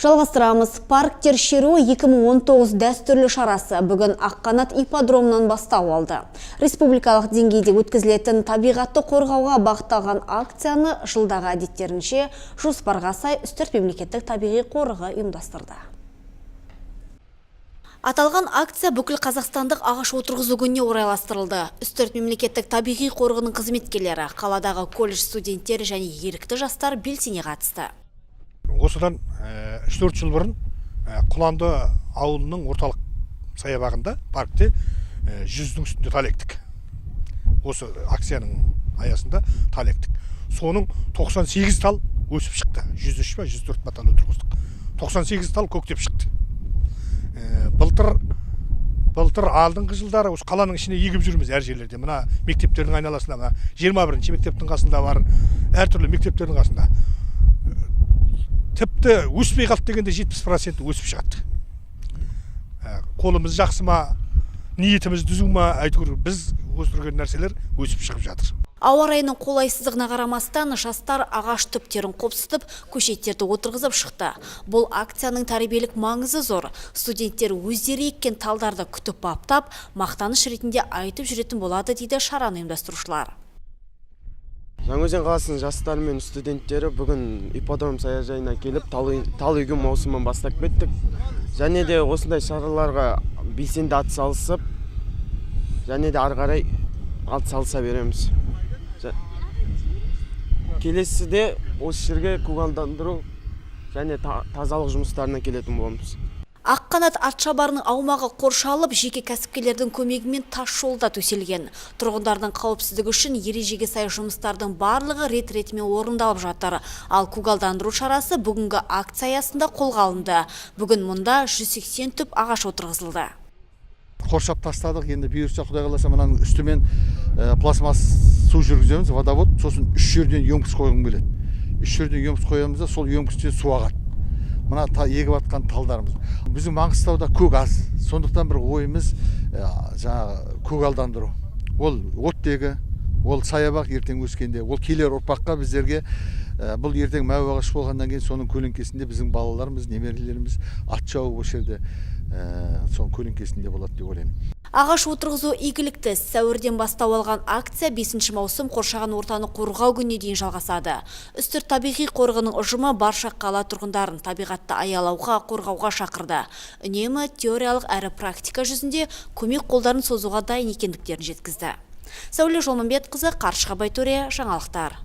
Жалғастырамыз. Парктер шеруі 2019 дәстүрлі шарасы бүгін Аққанат ипподромынан бастау алды. Республикалық деңгейде өткізілетін табиғатты қорғауға бағытталған акцияны жылдағы әдеттерінше жоспарға сай Үстірт мемлекеттік табиғи қорығы ұйымдастырды. Аталған акция бүкіл қазақстандық ағаш отырғызу күніне орайластырылды. Үстірт мемлекеттік табиғи қорығының қызметкерлері, қаладағы колледж студенттері және ерікті жастар белсене қатысты. Осыдан 3-4 жыл бұрын Құланды ауылының орталық саябағында, паркте 100-дің үстінде тал ектік. Осы акцияның аясында тал ектік. Соның 98 тал өсіп шықты. 103 па, 104 па тал отырғыздық. 98 тал көктеп шықты. Былтыр, алдыңғы жылдары осы қаланың ішіне егіп жүрміз әр жерлерде. Мына мектептердің айналасында, мына 21 мектептің қасында бар, әртүрлі мектептердің қасында. Тіпті өспей қалды дегенде, 70% өсіп шығады. Қолымыз жақсы ма, ниетіміз түзу ма, әйтеуір біз өсірген нәрселер өсіп шығып жатыр. Ауа райының қолайсыздығына қарамастан, жастар ағаш түптерін қопсытып, көшеттерді отырғызып шықты. Бұл акцияның тәрбиелік маңызы зор. Студенттер өздері еккен талдарды күтіп баптап, мақтаныш ретінде айтып жүретін болады, дейді шараны ұйымдастырушылар. Жаңаөзен қаласының жастары мен студенттері бүгін ипподром саяжайына келіп, тал егу маусымын бастап кеттік. Және де осындай шараларға белсенді атсалысып және де ары қарай атсалыса береміз. Келесіде осы жерге көгалдандыру және тазалық жұмыстарына келетін боламыз. Аққанат атшабарының аумағы қоршалып, жеке кәсіпкерлердің көмегімен тас жол да төселген. Тұрғындардың қауіпсіздігі үшін ережеге сай жұмыстардың барлығы рет-ретімен орындалып жатыр. Ал көгалдандыру шарасы бүгінгі акция аясында қолға алынды. Бүгін мұнда 180 түп ағаш отырғызылды. Қоршап тастадық. Енді бұйырса, құдай қаласа, мынаның үстімен пластмасс су жүргіземіз, водовод. Сосын үш жерден емкость қойғым келеді. Үш жерден емкость қоямыз да, сол емкостьтен су ағады. Мына егіп жатқан талдарымыз. Біздің Маңғыстауда көк аз, сондықтан бір ойымыз жаңағы көгалдандыру. Ол оттегі, ол саябақ ертең өскенде, ол келер ұрпаққа, біздерге бұл ертең мәуе ағаш болғаннан кейін, соның көлеңкесінде біздің балаларымыз, немерелеріміз ат шауып, осы жерде соның көлеңкесінде болады деп ойлаймын. Ағаш отырғызу игілікті іс. Сәуірден бастау алған акция 5 маусым, қоршаған ортаны қорғау күніне дейін жалғасады. Үстірт табиғи қорығының ұжымы барша қала тұрғындарын табиғатты аялауға, қорғауға шақырды. Үнемі теориялық әрі практика жүзінде көмек қолдарын созуға дайын екендіктерін жеткізді. Сәуле Жолманбетқызы, Қаршыға Байтөре, жаңалықтар.